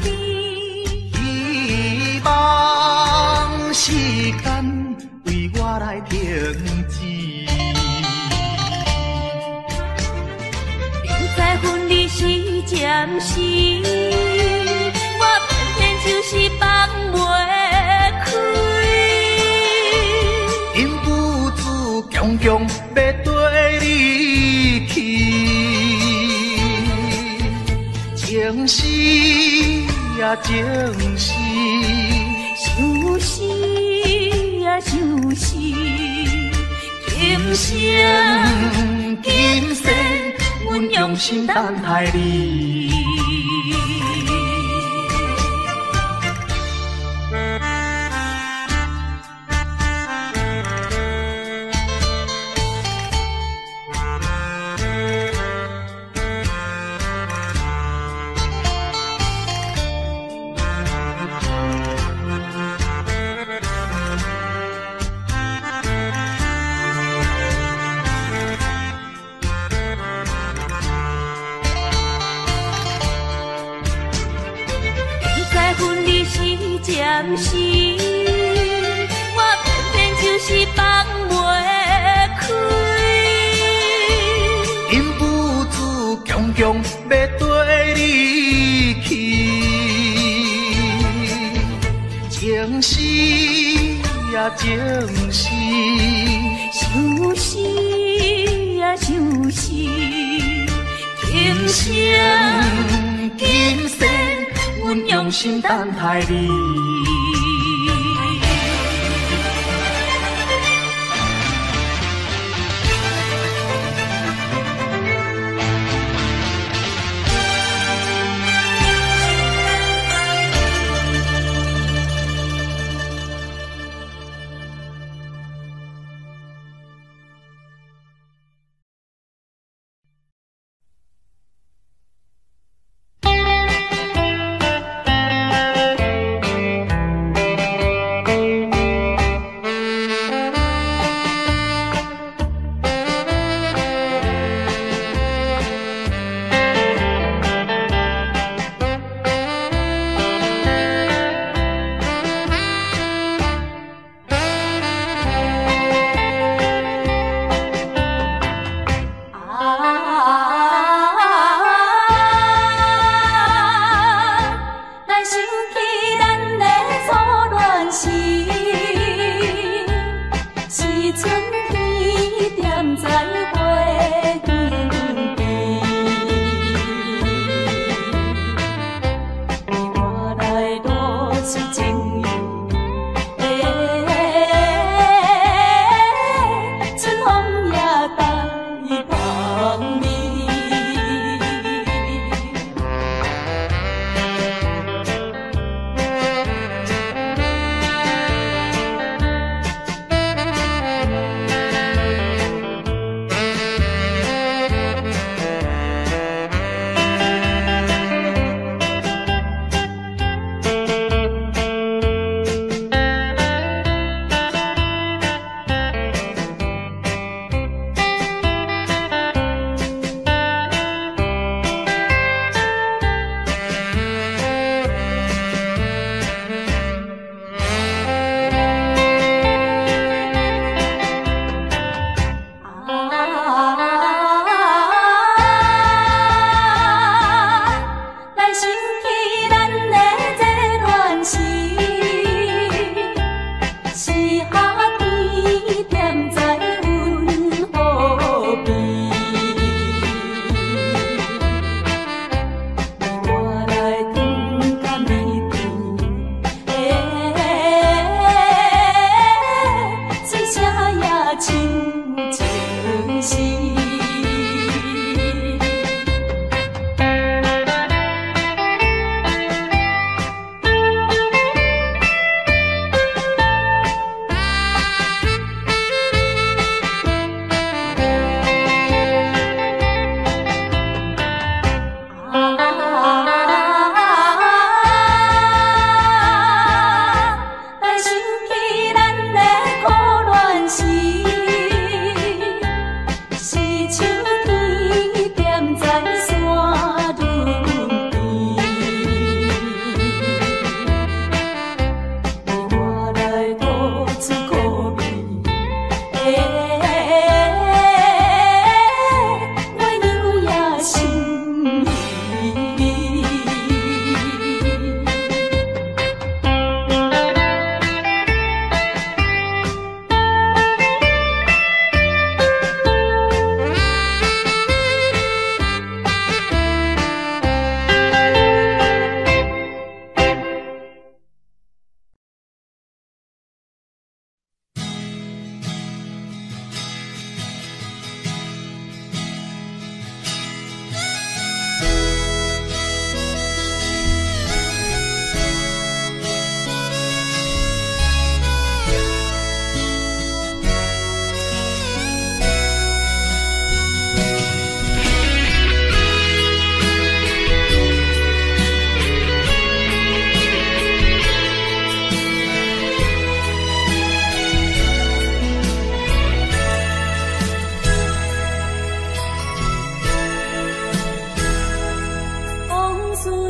邊。希望時間為我來停止。明知分離是暫時，我偏偏就是放袂開。忍不住強強欲綴你去，情絲啊情絲，相思啊相思，今生今生阮用心等待你。点时，我偏偏就是放袂开。忍不住强强欲缀你去，情丝啊情丝，相思啊相思，今生今世，阮用心等待你。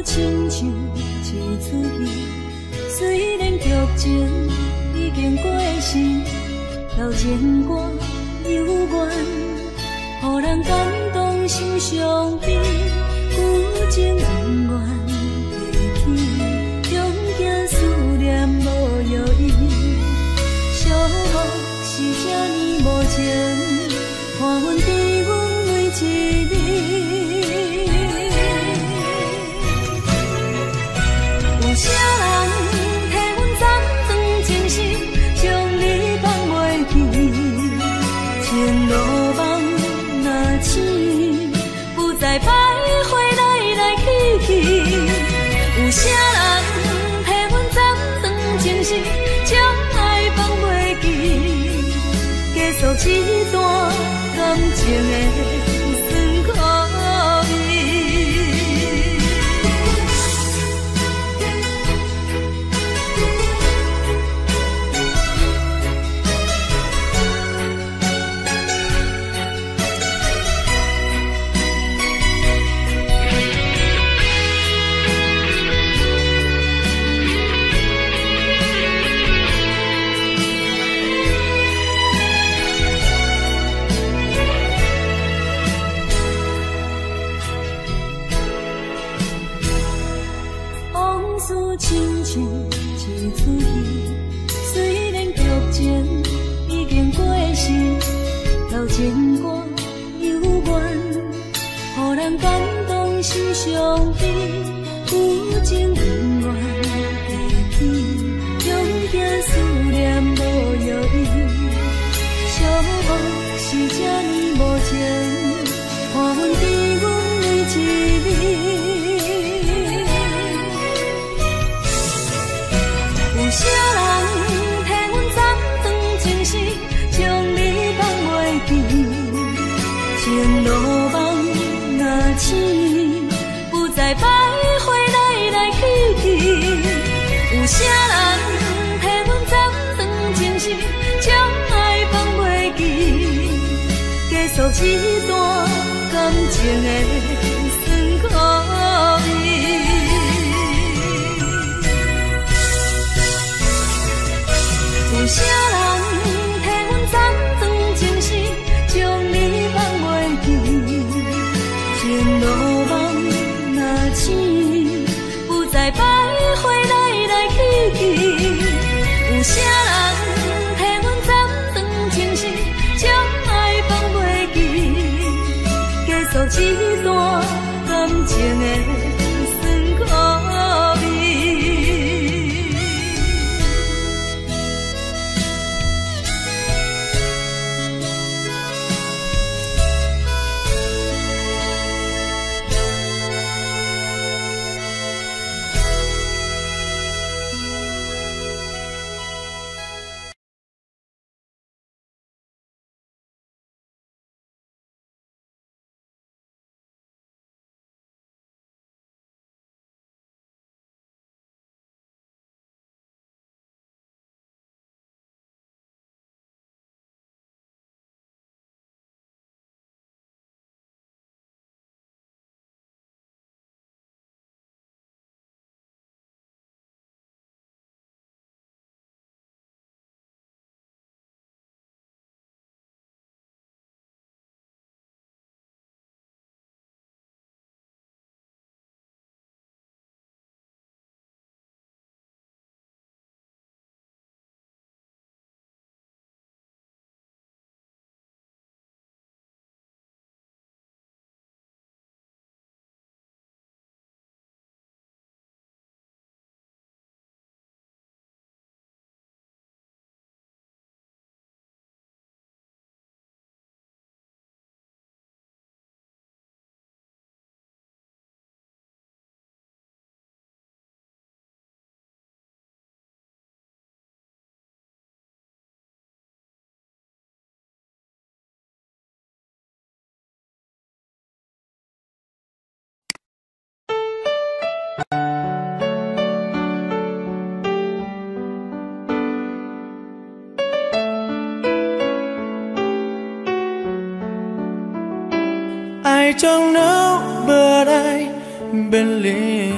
亲像一出戏，雖然劇情已經過時，留情歌猶原，予人感動心傷悲。舊情永遠提起，恐驚思念無藥醫。寂寞是這呢無情，看阮甜阮每一暝。有啥人替阮斩斷情絲，將你放袂記？情路夢若醒，不再徘徊來來去去。有啥人替阮斬斷情絲，將愛放袂記？結束這段感情的酸苦味。往事親像一齣戲，雖然劇情已經過時，留情歌猶原，予人感動心傷悲。舊情永遠提起，恐驚思念無藥醫。寂寞是這呢無情，看阮甜阮每一暝。有啥人替阮斬斷情絲，將你放袂記？情路夢若醒，不再徘徊來來去去。有啥人替阮斬斷情絲，將愛放袂記？結束這段感情的酸苦味。有啥人替阮斬斷情絲，將你放袂記？情路夢若醒，不再徘徊來來去去。有啥人替阮斬斷情絲，將愛放袂記？結束這段感情的酸苦味。 I don't know, but I believe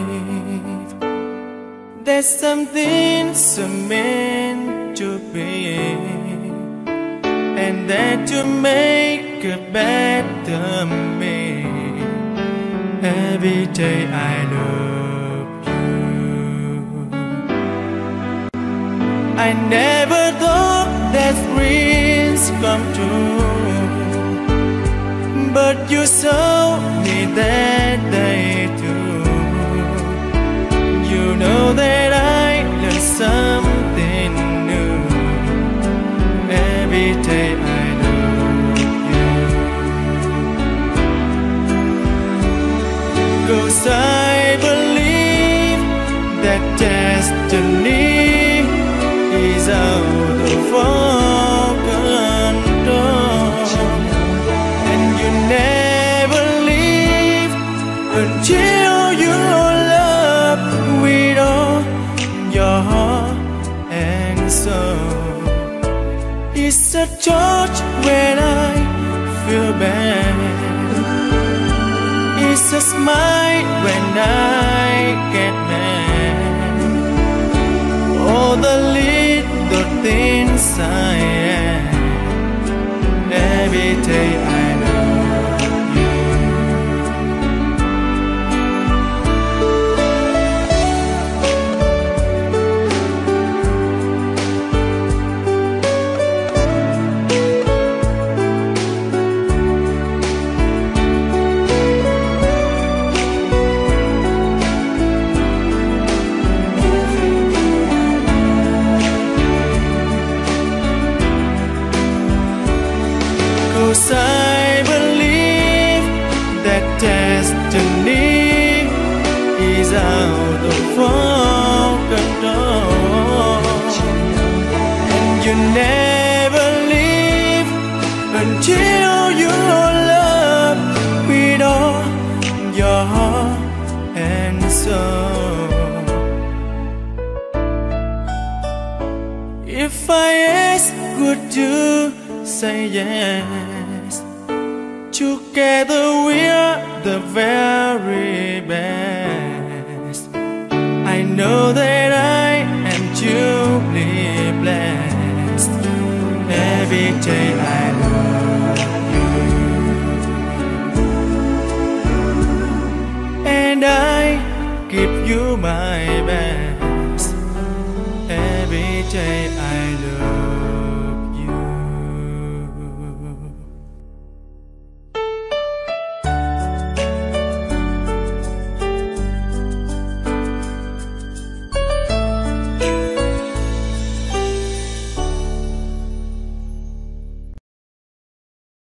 That something's meant to be, and that you make a better me. Every day I love you. I never thought that dreams come true, but you saw me that day too. You know that I learned something new. Every day I love you. 'Cause I believe that destiny is out of our control, and you never leave until you love with all your heart and soul. It's a touch when I feel bad. It's a smile when I get mad. All the little things I am. Every day I love you. 'Cause I believe that destiny is out of our control, and you never leave until you love with all your heart and soul. If I ask, would you say yes? Together we're the very best. I know that I am truly blessed. Every day I love you, and I give you my best. Every day I love